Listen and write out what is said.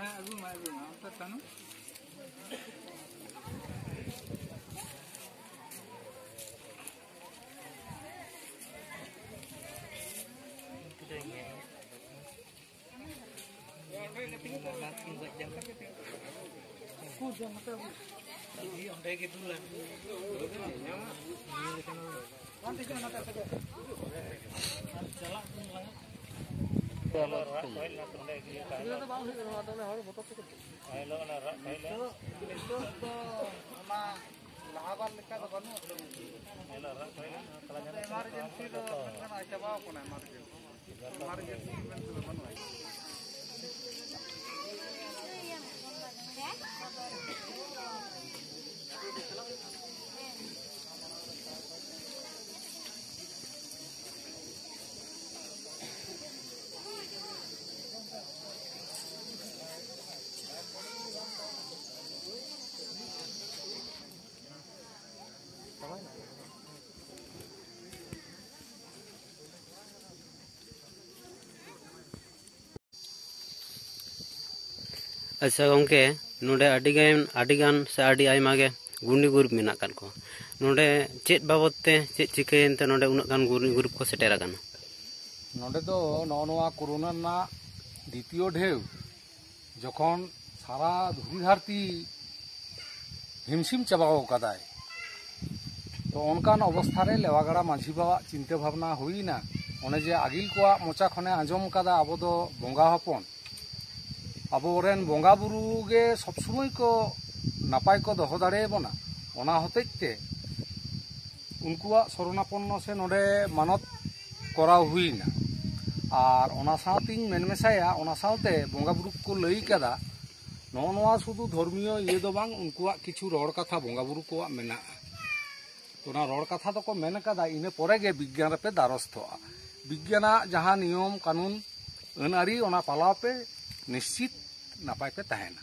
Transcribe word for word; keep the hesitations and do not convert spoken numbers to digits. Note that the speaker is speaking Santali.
ᱦᱮᱸ, ᱟᱹᱜᱩ ᱢᱟ, ᱟᱹᱜᱩ ᱢᱟ, ᱚᱱᱛᱮ ᱛᱟᱦᱮᱱ ᱢᱮ᱾ ᱚᱸᱰᱮ ᱜᱮ ᱫᱩᱞ ᱟᱭ᱾ ᱱᱤᱛᱚᱜ ᱫᱚ ᱚᱱᱟ ᱞᱟᱦᱟ ᱵᱟᱨ ᱞᱮᱠᱟ ᱫᱚ ᱵᱟᱹᱱᱩᱜᱼᱟ᱾ ᱮᱢᱟᱨᱡᱮᱱᱥᱤ ᱫᱚ ᱢᱮᱱ ᱜᱟᱱᱚᱜᱼᱟ, ᱪᱟᱵᱟᱣ ᱠᱟᱱᱟ ᱮᱢᱟᱨᱡᱮᱱᱥᱤ᱾ ᱮᱢᱟᱨᱡᱮᱱᱥᱤ ᱢᱮᱱᱛᱮ ᱫᱚ ᱵᱟᱹᱱᱩᱜᱼᱟ᱾ ᱟᱪᱪᱷᱟ ᱜᱚᱝᱠᱮ, ᱱᱚᱰᱮ ᱟᱹᱰᱤ ᱜᱟᱱ, ᱟᱹᱰᱤ ᱜᱟᱱ ᱥᱮ ᱟᱹᱰᱤ ᱟᱭᱢᱟ ᱜᱮ ᱜᱩᱱᱤ ᱜᱩᱨᱩᱯ ᱢᱮᱱᱟᱜ ᱟᱠᱟᱫ ᱠᱚᱣᱟ᱾ ᱱᱚᱰᱮ ᱪᱮᱫ ᱵᱟᱵᱚᱛ ᱛᱮ, ᱪᱮᱫ ᱪᱤᱠᱟᱹᱭᱮᱱ ᱛᱮ ᱱᱚᱰᱮ ᱩᱱᱟᱹᱜ ᱜᱟᱱ ᱜᱩᱱᱤ ᱜᱩᱨᱩᱯ ᱠᱚ ᱥᱮᱴᱮᱨ ᱟᱠᱟᱱᱟ? ᱱᱚᱰᱮ ᱫᱚ ᱱᱚᱜᱼᱚ ᱱᱚᱣᱟ ᱠᱳᱨᱳᱱᱟ ᱨᱮᱱᱟᱜ ᱫᱤᱛᱤᱭᱚ ᱰᱷᱮᱣ ᱡᱚᱠᱷᱚᱱ ᱥᱟᱨᱟ ᱫᱷᱩᱲᱤ ᱫᱷᱟᱹᱨᱛᱤ ᱦᱤᱢᱥᱤᱢ ᱪᱟᱵᱟᱣ ᱠᱟᱫᱟᱭ, ᱛᱚ ᱚᱱᱠᱟᱱ ᱚᱵᱚᱥᱛᱷᱟ ᱨᱮ ᱞᱮᱣᱟᱜᱟᱲᱟ ᱢᱟᱹᱡᱷᱤ ᱵᱟᱵᱟᱣᱟᱜ ᱪᱤᱱᱛᱟᱹ ᱵᱷᱟᱵᱽᱱᱟ ᱦᱩᱭᱱᱟ, ᱚᱱᱮ ᱡᱮ ᱟᱹᱜᱤᱞ ᱠᱚᱣᱟᱜ ᱢᱚᱪᱟ ᱠᱷᱚᱱᱮ ᱟᱸᱡᱚᱢ ᱠᱟᱫᱟ, ᱟᱵᱚ ᱫᱚ ᱵᱚᱸᱜᱟ ᱦᱚᱯᱚᱱ, ᱟᱵᱚᱨᱮᱱ ᱵᱚᱸᱜᱟ ᱵᱩᱨᱩ ᱜᱮ ᱥᱚᱵ ᱥᱚᱢᱚᱭ ᱠᱚ ᱱᱟᱯᱟᱭ ᱠᱚ ᱫᱚᱦᱚ ᱫᱟᱲᱮᱭᱟᱵᱚᱱᱟ᱾ ᱚᱱᱟ ᱦᱚᱛᱮᱡ ᱛᱮ ᱩᱱᱠᱩᱣᱟᱜ ᱥᱚᱨᱚᱱᱟᱯᱚᱱᱱᱚ ᱥᱮ ᱱᱚᱰᱮ ᱢᱟᱱᱚᱛ ᱠᱚᱨᱟᱣ ᱦᱩᱭᱱᱟ᱾ ᱟᱨ ᱚᱱᱟ ᱥᱟᱶᱛᱤᱧ ᱢᱮᱱ ᱢᱮᱥᱟᱭᱟ, ᱚᱱᱟ ᱥᱟᱶᱛᱮ ᱵᱚᱸᱜᱟ ᱵᱩᱨᱩ ᱠᱚ ᱞᱟᱹᱭ ᱠᱟᱫᱟ, ᱱᱚᱜᱼᱚ ᱱᱚᱣᱟ ᱥᱩᱫᱷᱩ ᱫᱷᱚᱨᱢᱤᱭᱚ ᱤᱭᱟᱹ ᱫᱚ ᱵᱟᱝ, ᱩᱱᱠᱩᱣᱟᱜ ᱠᱤᱪᱷᱩ ᱨᱚᱲ ᱠᱟᱛᱷᱟ ᱵᱚᱸᱜᱟ ᱵᱩᱨᱩ ᱠᱚᱣᱟᱜ ᱢᱮᱱᱟᱜᱼᱟ᱾ ᱛᱚ ᱚᱱᱟ ᱨᱚᱲ ᱠᱟᱛᱷᱟ ᱫᱚᱠᱚ ᱢᱮᱱ ᱠᱟᱫᱟ, ᱤᱱᱟᱹ ᱯᱚᱨᱮ ᱜᱮ ᱵᱤᱜᱽᱜᱟᱱ ᱨᱮᱯᱮ ᱫᱟᱨᱚᱥᱛᱷᱚᱜᱼᱟ᱾ ᱵᱤᱜᱽᱜᱟᱱᱟᱜ ᱡᱟᱦᱟᱸ ᱱᱤᱭᱚᱢ ᱠᱟᱹᱱᱩᱱ ᱟᱹᱱ ᱟᱹᱨᱤ, ᱚᱱᱟ ᱯᱟᱞᱟᱣ ᱯᱮ, ᱱᱤᱥᱪᱤᱛ ᱱᱟᱯᱟᱭ ᱯᱮ ᱛᱟᱦᱮᱱᱟ᱾